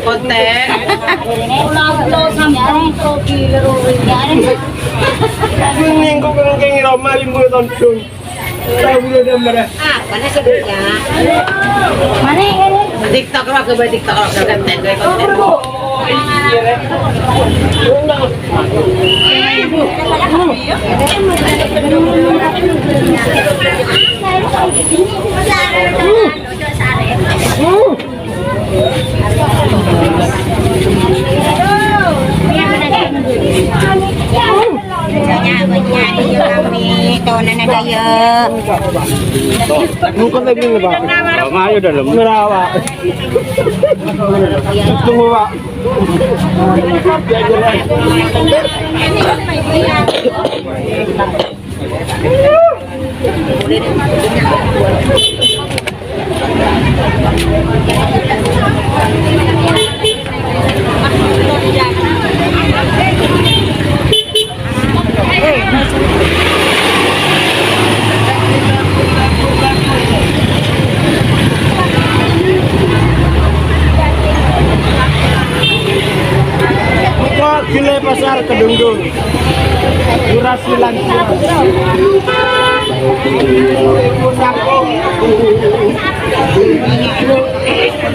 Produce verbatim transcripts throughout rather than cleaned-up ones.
Konten. Ini kok kengkeng Roma lima tonton. Tahu dia marah. Ah, mana sebutnya? Mana ini? TikTok lo, coba TikTok lo, konten, konten. Nungkon lagi nih, Pak. Ayo dalam. Merawat. Tunggu, Pak. Buka gile pasar Kedungdung. Durasi lansia.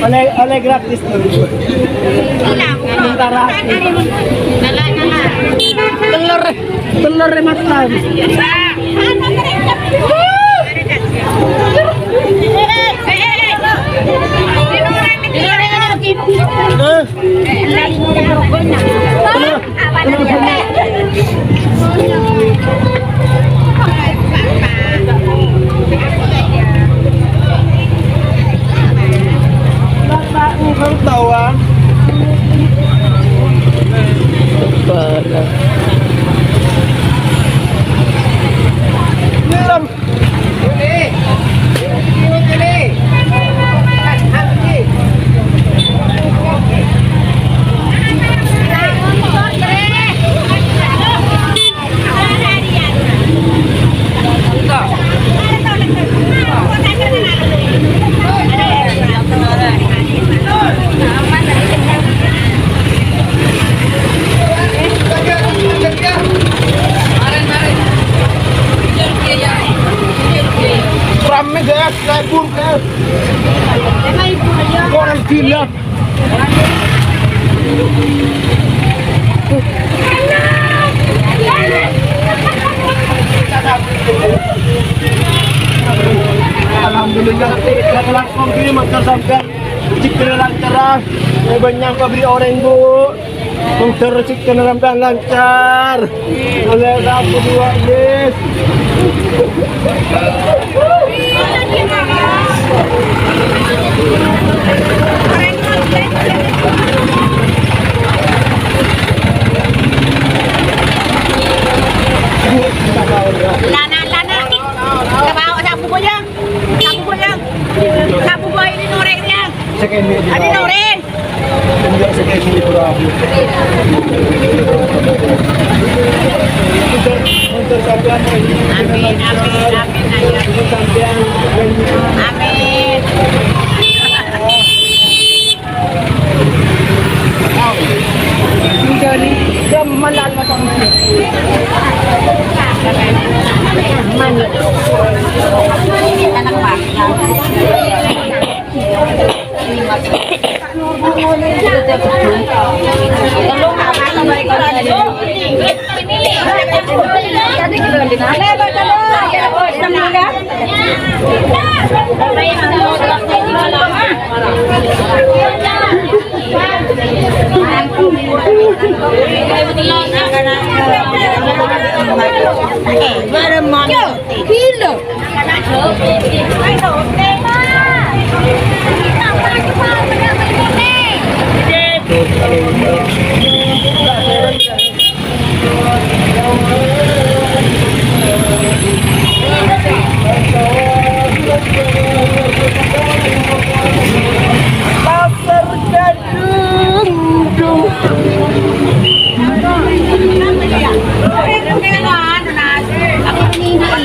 Oleh, oleh gratis. Sementara. Telur, telur, Mas. Eh. Rame, guys, kabur, guys. Orang gila. Alhamdulillah, kita langsung di Mekah sampai. Rejekkèna lancar, ah. Eh, bânnya' pabri' orèng, Bu. Mudah rejekkèna sampèyan lancar. Oleh satu dua, yes. Lana, lana. Ka bâ' sabu, Bu, yâ. Sabu, Bu, yâ. Sabu, Bu, ini norèng, yâ. Ini norèng. Amin, amin, amin, amin. Amin. Pasar Gadung.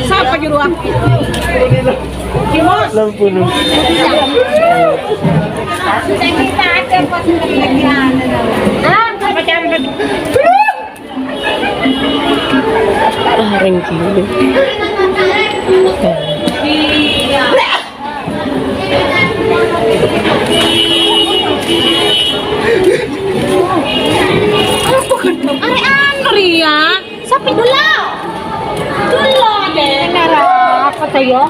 Sapa juru? Lampu nu. Ah, rengki. Arè anu rèya, sapi dula. Dula, Dek. Nara apa to, ya?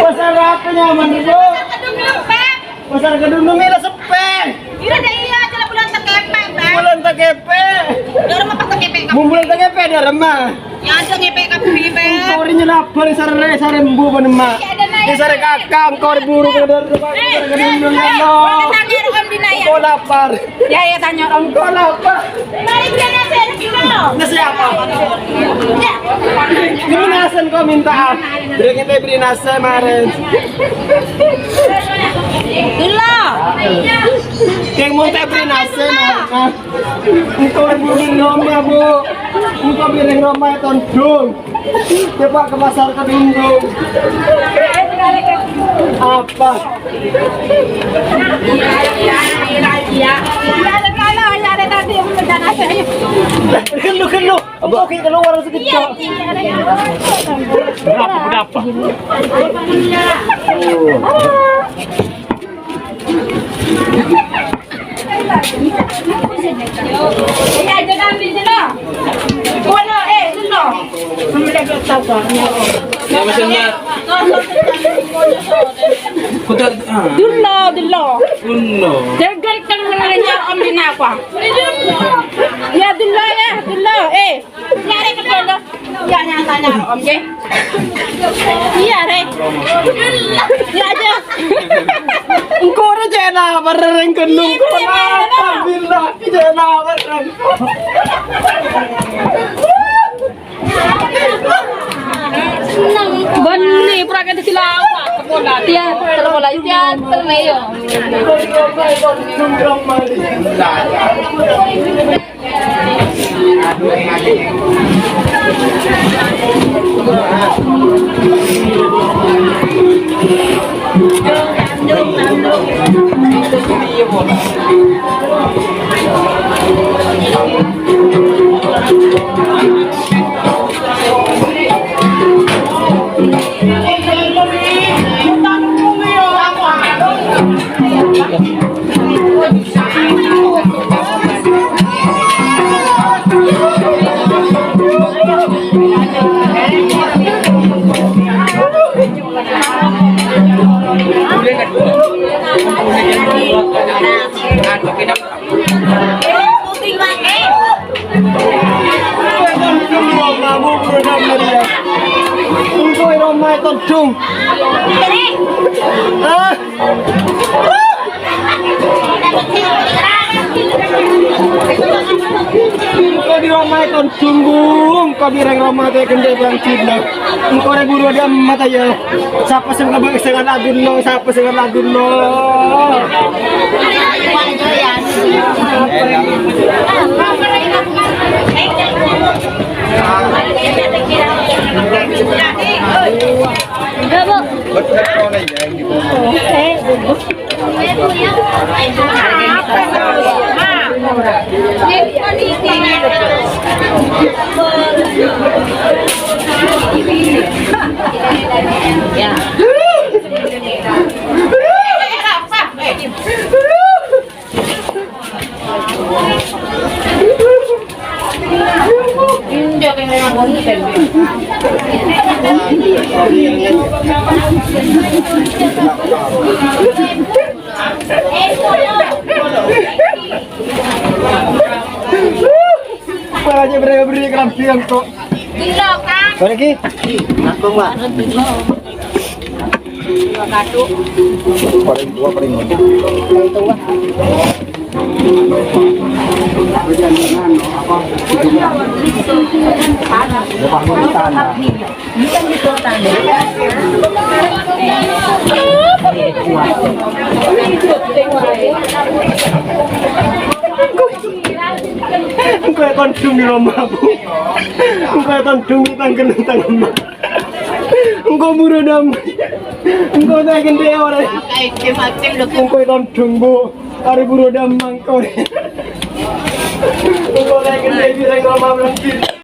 Pasar apa nyaman, Bu? Pasar Kedundung ini sepi. Iya, dah iya, aja lah bulan tak kepek, Bang. Bulan tak kepek. Dah remah pas tak kepek, Bang. Mun bulan tak kepek, dah remah. Ya, aja ngepek kabeh, Bang. Engko' rè nyelabâr sarè, sarè embu' bân emma'. Iya, ada naik. Di sarè kakak, engko' rè buru. Eh, eh, eh, boleh tanya Om Dina, ya? Engko' lapar. Ya, ya, tanya Om. Engko' lapar. Mari, kita nasi, ayo. Nasi apa? Ya. Ini nasi engko' minta. Beri kita beri nasi, maren. Dulu. Kèng mon ta' beri nasi, maren. Engko' buru roma, Bu. Engko' buru roma, tondung. Coba ke pasar Kedundung. Apa? Gelu, gelu. Oke, keluar sekejap. Berapa, berapa? Ya, Mas Elmar. Kuda, ah. Dulu, dulu. Dulu. Jaga tengah nanya Om Dina apa? Ya, dulu ya, dulu. Eh. Nyarè ka dulu. Iyâ, nyatanya, Om, ngghi. Iyâ, rè. Iyâ, aja. Engko' rè cè' na, bareng kennung. Iyâ, iyâ, iyâ. Alhamdulillah, cè' na, bareng. Bânnè, pura kènè' dilawat. Teater, pola teater, Leo. Engko' è roma è tondung. Ah. Engko' è roma è tondung, Bu. Engko' bâreng roma tè ghândhâ bângkina. Engko' rè buru dâ' emma ta' iyâ. Sapa sè ngabâ-, sè ngala' Abdullah? Sapa sè ngala' Abdullah? Enggak, Bu. Eh, Bu. Wah, aja beri-beri kerampian kok. Balik lagi. Aku, Pak. Paling tua, paling muda. Paling tua. Engko' ètondhung è roma, Bu. Engko' ètondhung è tangghâl-tangghâl. Engko' buru dam. Engko' ta' ghântè' orèng. Engko' ètondhung, Bu. Arè buru dam mangkon. Engko' ta' ghântè' bisa ngomong lagi.